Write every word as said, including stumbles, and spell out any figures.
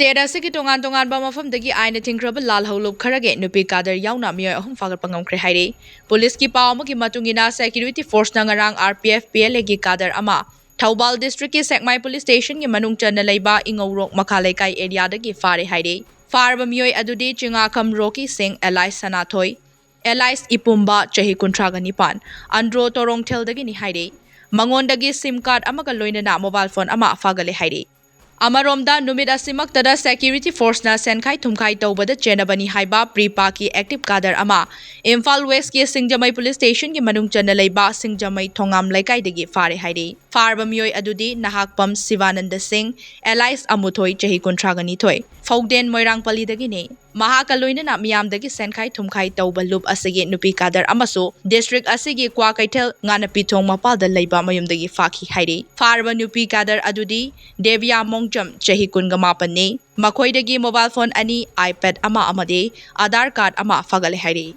State ꯑꯁꯤꯒꯤ ꯇꯣꯉꯥꯟ ꯇꯣꯉꯥꯟꯕ ꯃꯐꯝꯗꯒꯤ ꯑꯥꯏꯟꯅ ꯊꯤꯡꯈ꯭ꯔꯕ ꯂꯥꯜꯍꯧꯂꯨꯞ ꯈꯔꯒꯤ ꯅꯨꯄꯤ ꯀꯥꯗꯔ ꯌꯥꯎꯅ ꯃꯤꯑꯣꯏ ꯑꯍꯨꯝ ꯐꯥꯒꯠꯄ ꯉꯝꯈ꯭ꯔꯦ ꯍꯥꯏꯔꯤ꯫ ꯄꯨꯂꯤꯁꯀꯤ ꯄꯥꯎ ꯑꯃꯒꯤ ꯃꯇꯨꯡ ꯏꯟꯅ, ꯁꯦꯀ꯭ꯌꯨꯔꯤꯇꯤ ꯐꯣꯔꯁꯅ ꯉꯔꯥꯡ R P F P L ꯑꯦꯒꯤ ꯀꯥꯗꯔ ꯑꯃ ꯊꯧꯕꯥꯜ ꯗꯤꯁꯇ꯭ꯔꯤꯛꯀꯤ ꯁꯦꯛꯃꯥꯏ ꯄꯨꯂꯤꯁ ꯁ꯭ꯇꯦꯁꯟꯒꯤ ꯃꯅꯨꯡ ꯆꯟꯅ ꯂꯩꯕ ꯏꯉꯧꯔꯣꯛ ꯃꯈꯥ ꯂꯩꯀꯥꯏ ꯑꯦꯔꯤꯌꯥꯗꯒꯤ ꯐꯥꯔꯦ ꯍꯥꯏꯔꯤ꯫ ꯐꯥꯔꯕ ꯃꯤꯑꯣꯏ ꯑꯗꯨꯗꯤ ꯆꯤꯉꯥꯈꯝ ꯔꯣꯀꯤ ꯁꯤꯡ, ꯑꯦꯂꯥꯏꯁ ꯁꯅꯥꯊꯣꯏ, ꯑꯦꯂꯥꯏꯁ ꯏꯄꯨꯝꯕ, ꯆꯍꯤ ꯀꯨꯟꯊ꯭ꯔꯥꯒ ꯅꯤꯄꯥꯟ, ꯑꯟꯗ꯭ꯔꯣ ꯇꯣꯔꯣꯡꯊꯦꯜꯗꯒꯤꯅꯤ ꯍꯥꯏꯔꯤ꯫ ꯃꯉꯣꯟꯗꯒꯤ ꯁꯤꯝ ꯀꯥꯔꯗ ꯑꯃꯒ ꯂꯣꯏꯅꯅ ꯃꯣꯕꯥꯏꯜ ꯐꯣꯟ ꯑꯃ ꯐꯥꯒꯠꯂꯦ ꯍꯥꯏꯔꯤ꯫ ꯑꯃꯔꯣꯝꯗ, ꯅꯨꯃꯤꯠ ꯑꯁꯤꯃꯛꯇꯗ ꯁꯦꯀ꯭ꯌꯨꯔꯤꯇꯤ ꯐꯣꯔꯁꯅ ꯁꯦꯟꯈꯥꯏ ꯊꯨꯝꯈꯥꯏ ꯇꯧꯕꯗ ꯆꯦꯟꯅꯕꯅꯤ ꯍꯥꯏꯕ ꯄ꯭ꯔꯤꯄꯥꯛꯀꯤ ꯑꯦꯛꯇꯤꯚ ꯀꯥꯗꯔ ꯑꯃ ꯏꯝꯐꯥꯜ ꯋꯦꯁꯀꯤ ꯁꯤꯡꯖꯃꯩ ꯄꯨꯂꯤꯁ ꯁ꯭ꯇꯦꯁꯟꯒꯤ ꯃꯅꯨꯡ ꯆꯟꯅ ꯂꯩꯕ ꯁꯤꯡꯖꯃꯩ ꯊꯣꯉꯥꯝ ꯂꯩꯀꯥꯏꯗꯒꯤ ꯐꯥꯔꯦ ꯍꯥꯏꯔꯤ꯫ ꯐꯥꯔꯕ ꯃꯤꯑꯣꯏ ꯑꯗꯨꯗꯤ ꯅꯍꯥꯛꯄꯝ ꯁꯤꯕꯥꯅꯟꯗ ꯁꯤꯡ, ꯑꯦꯂꯥꯏꯁ ꯑꯃꯨꯊꯣꯏ, ꯆꯍꯤ ꯀꯨꯟꯊ꯭ꯔꯥꯒ ꯅꯤꯊꯣꯏ, ꯐꯧꯗꯦꯟ ꯃꯣꯏꯔꯥꯡꯄꯜꯂꯤꯗꯒꯤꯅꯤ꯫ ꯃꯍꯥꯛꯀ ꯂꯣꯏꯅꯅ ꯃꯤꯌꯥꯝꯗꯒꯤ ꯁꯦꯟꯈꯥꯏ ꯊꯨꯝꯈꯥꯏ ꯇꯧꯕ ꯂꯨꯞ ꯑꯁꯤꯒꯤ ꯅꯨꯄꯤ ꯀꯥꯗꯔ ꯑꯃꯁꯨ ꯗꯤꯁꯇ꯭ꯔꯤꯛ ꯑꯁꯤꯒꯤ ꯀ꯭ꯋꯥꯀꯩꯊꯦꯜ ꯉꯥꯅꯄꯤꯊꯣꯡ ꯃꯄꯥꯜꯗ ꯂꯩꯕ ꯃꯌꯨꯝꯗꯒꯤ ꯐꯥꯈꯤ ꯍꯥꯏꯔꯤ꯫ ꯐꯥꯔꯕ ꯅꯨꯄꯤ ꯀꯥꯗꯔ ꯑꯗꯨꯗꯤ ꯗꯦꯕꯤꯌꯥ ꯃꯣꯡꯖꯝ, ꯆꯍꯤ ꯀꯨꯟꯒ ꯃꯥꯄꯟꯅꯤ꯫ ꯃꯈꯣꯏꯗꯒꯤ ꯃꯣꯕꯥꯏꯜ ꯐꯣꯟ ꯑꯅꯤ, ꯑꯥꯏꯄꯦꯗ ꯑꯃ ꯑꯃꯗꯤ ꯑꯥꯙꯥꯔ ꯀꯥꯔꯗ ꯑꯃ ꯐꯥꯒꯠꯂꯦ ꯍꯥꯏꯔꯤ꯫